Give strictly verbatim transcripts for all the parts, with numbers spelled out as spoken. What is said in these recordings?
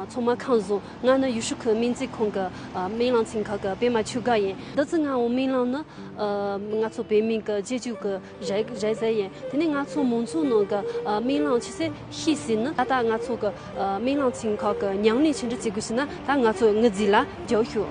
ཚང་མ་ཁམས་བཟང་། ང་ནི་ཡུལ་ཤུལ་གྱི་སྨན་རྩིས་ཁང་གི་ཨ་སྨན་རླངས་ཚན་ཁག་གི་པད་མ་ཆོས་དགའ་ཡིན། ད་ཚོད་ང་འོ་སྨན་རླངས་ནི་ཨ་ང་ཚོ་བོད་སྨན་གྱི་རྗེས་འཇུག་གི་རེད་རེད་ཟེར་ཡིན། དེ་ནས་ང་ཚོ་མང་ཚོགས་ནང་གི་ཨ་སྨན་རླངས་ཆི་ཟེར་ཤེས་ཟིན་ནི། ད་ལྟ་ང་ཚོ་གི་ཨ་སྨན་རླངས་ཚན་ཁག་གི་ཉམས་ལེན་ཆི་འདྲ་བྱེད་དགོས་ཟེར་ན། ད་ང་ཚོ་ངོས་འཛིན་ལ་རྒྱག་ཤོག་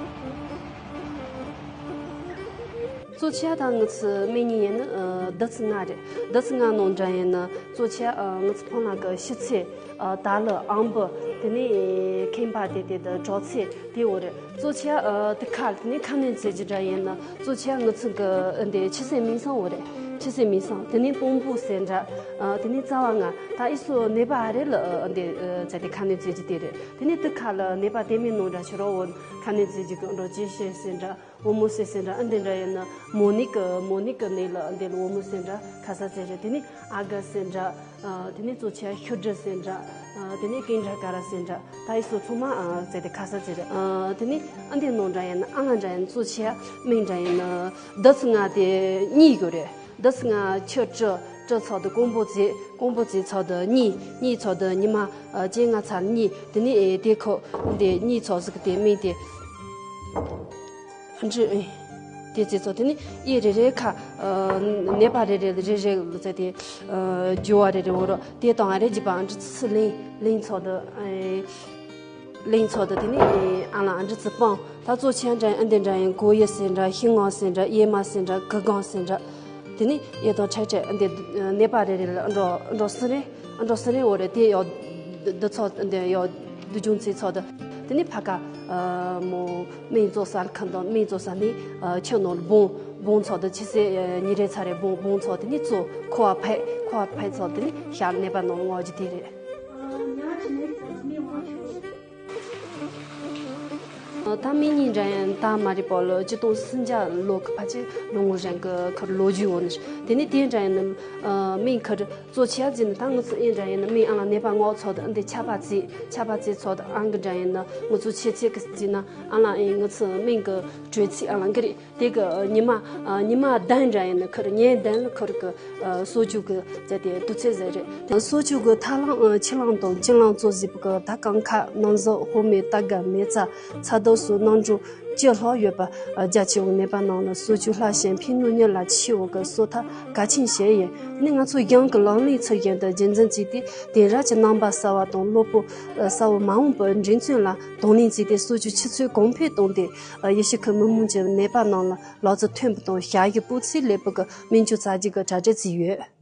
གཙོ་ཆེ་ད་ང་ཚོ་སྨན་གཉིས་ཡིན་ནི་ཨ་ཟླ་ཚེས་ལྔ་རེད། ཟླ་ཚེས་ལྔ་ནང་འདྲ་ཡིན་ནི་གཙོ་ཆེ་ཨ་ང་ཚོ་ཕོ་ལགས་ཀྱི་ཤི་ཚད། ཨ་ད་ལོ་ཨམ་བུ། དེ་ནས་ཁེམ་པ་དེ་དེ་དང་གྲོགས་ཚེ་དེ་འོ་རེད། གཙོ་ཆེ་ཨ་དེ་ཁ་དེ་ནས་ཁ་སྣོན་བྱེད་རྒྱུ་འདྲ་ཡིན་ན་གཙོ་ཆེ་ང་ཚོ་གི་ཨ་འདི་ཆུ་སེར་སྨན་སྲང་འོ་རེད། ཆུ་སེར་སྨན་སྲང་། དེ་ནས་སྤོམ་པོ་ཟེར་འདྲ། ཨ་དེ་ནས་རྩ་བ་ལྔ། ད་ཨི་སོ་ནད་པ་ཨ་རེ་ལ་ཨ་འདི་ཨ་བྱས་ཏེ་ཁ་སྣོན་བྱེད་རྒྱུ་དེ་རེད། དེ་ནས་དེ་ཁ་ལ་ནད་པ་དེ་མིན་ནོ་འདྲ་ཕྱི་རོ་འོ་ཁ་སྣོན་བྱེད་རྒྱུ་གི་འགྲོ་ཅི་ཤེས་ཟེར་འདྲ། འོ་མོ་སེ་ཟེར་འདྲ། ཨ་འདི་འདྲ་ཡིན་ན་མོ་ནིག་གི་མོ་ནིག་གི་ནད་ལ་ཨ་འདི་ལ་འོ་མོ་ཟེར་འདྲ་ཁ་ས་ཟེར་རེད། དེ་ནས་ཨ་ག་ཟེར་འདྲ། ཨ་དེ་ནས་གཙོ་ཆེ་ཤུ་འབྲུ་ཟེར་འདྲ། ཨ་དེ་ནས་ཀིང་འདྲ་ཀ་ར་ཟེར་འདྲ། ད་ཨི་སོ་ཚང་མ་ཨ་ཟེར་ཏེ་ཁ་ས་ཟེར་རེད། ཨ་དེ་ནས་ཨ་འདི་ནང་འདྲ་ཡིན་ན་ཨ་ང་འདྲ་ཡིན་གཙོ་ཆེ་སྨན་འདྲ་ཡིན་ན་ཟླ་ཚེས་ལྔ་དེ་གཉིས་ཡོད་རེད། ཟླ་ཚེས་ལྔ་ཆུ་དྲི་དྲི་ཚོགས་དུ་ཀོང་པོ་ཙེ། ཀོང་པོ་ཙེ་ཚོགས་དུ་གཉིས། གཉིས་ཚོགས་དུ་ཉི་མ་ཨ་བཅོ་ལྔ་ཚར་གཉིས། དེ་ནས་ཨེ་དེ་ཁོ་འདི་གཉིས་ཚོགས་ཟིག་དེ་སྨན་དེ། འདྲི། དེ་ཚེ་ཚོ་དེ་ནི་ཨེ་རེ་རེ་ཁ་ཨ་ནད་པ་རེ་རེ་རེ་རེ་ལ་ཚེ་དེ་ཨ་རྒྱུ་བ་རེ་རེ་འོ་རོ་དེ་དང་ཨ་རེ་རྒྱུ་བ་འདྲི་ཚི་ལིང་ལིང་ཚོགས་དུ་ཨེ་ལིང་ཚོགས་དུ་དེ་ནི་ཨེ་ཨ་ལ་འདྲི་ཚི་སྤང་། ད་གཙོ་ཆེ་འདྲ་ཨ་འདི་འདྲ་ཡིན། གོ་ཡི་ཟེར་འདྲ། ཤིང་ངོ་ཟེར་འདྲ། གཡེར་མ་ཟེར་འདྲ། གི་གང་ཟེར་འདྲ། དེ་ནི་ཨེ་དང་ཁྲག་ཁྲག་ཨ་འདི་ནད་པ་རེ་རེ་ལ་འགྲོ་འགྲོ་སི་རེ་འགྲོ་སི་རེ་འོ་རེ་དེ་ཡོ་འདི་ཚོགས་འདི་ཡོ་འདི་ཅུང་ཚེ་ཚོགས་དུ་དེ་ནི་ཕ་ཀ་ཨ་མོ། སྨན་བཙོ་ས་ཁང་དང་སྨན་བཙོ་ས་ནི་ཨ་ཆུ་ནོར་སྦོང་སྦོང་ཚོགས་དུ་ཆུ་སེ་ཨ་ཉིན་རེ་ཚ་རེ་སྦོང་སྦོང་ཚོགས་དེ་ནི་བཙོ་ཁོ་བ་ཕེ་ཁོ་བ་ཕེ་ཚོགས་དེ་ནི་ཤར་ནད་པ་ནོར་ངོ་ཇི་དེ་རེད། ད་སྨན་གཉིས་འདྲ་ཡང་ད་མ་རེད་པོ་ལོ་ཆིག་སྟོང་སུམ་བརྒྱ་ལོ་གི་ཕལ་ཆེར་ལོ་ངོ་རང་གི་ཁར་ལོ་རྒྱུས་འོ་ནི་དེ་ནི་དེ་འདྲ་ཡང་ནི་སྨན་ཁར་གཙོ་ཆེ་ཟིན་ད་ང་ཚོ་ཨེ་འདྲ་ཡིན་ན་སྨན་ཨ་ལ་ནད་པ་ངོ་ཚོགས་དུ་འདི་ཆ་པ་ཙི་ཆ་པ་ཙི་ཚོགས་དུ་ཨང་གི་འདྲ་ཡིན་ན་ང་ཚོ་ཆེ་ཆེ་གི་ཟིན་ན་ཨ་ལ་ཨེ་ང་ཚོ་སྨན་གི་དྲོད་ཚིག་ཨ་ལ་གི་རེད། དེ་གི་ཉི་མ་ཉི་མ་གདན་འདྲ་ཡིན་ན་ཁུར་ཉིན་གདན་ལ་ཁུར་གི་གསོ་བཅུག་གི་བྱས་ཏེ་དུས་ཚོད་ཟེར་རེད། གསོ་བཅུག་གི་ཐར་ལམ་ཕྱི་ལམ་དང་ཕྱི་ལམ་གཙོ་བཟོས་པ་གི་ད་གང་ཁ་ནང་གཟུགས་ཧོ་མེ་ཏ་ག་མེ་ཙ་ཚ་དོ་སོ་ནང་འགྲོ། སྤྱི་ལྷག་ཡོད་པ་རྒྱ་ཆེ་བོ་ནད་པ་ནང་ལ་གསོ་བཅུག་ལྷག་ཞན་ཕན་ནུས་ཉེ་ལ་ཆེ་བོ་གི་གསོ་ཐབས་གལ་ཆེན་ཞིག་ཡིན། ནི་ང་ཚོ་གཞུང་གི་ལག་ལེན་ཚུལ་བཞིན་དུ་རྒྱུན་འཛིན་བྱས་ཏེ་དེང་རབས་ཀྱི་རྣམ་པ་གསར་བ་དང་གློ་བུར་གསར་བ་མ་འོངས་པར་འགྲེམས་སྟོན་ལ་དང་ལེན་བྱས་ཏེ་གསོ་བཅུག་ཆུ་ཚད་གོང་འཕེལ་བཏང་སྟེ་ཡུལ་ཤུལ་ཁུལ་མི་མང་གི་ནད་པ་རྣམས་ལ་ལག་རྩལ་ཐོན་པ་དང་ཞབས་ཞུ་སྤུས་ཚད་ལེགས་པོ་གི་སྨན་བཅོས་བྱ་རྒྱུ་གི་གྲ་སྒྲིག་བྱས་ཡོད།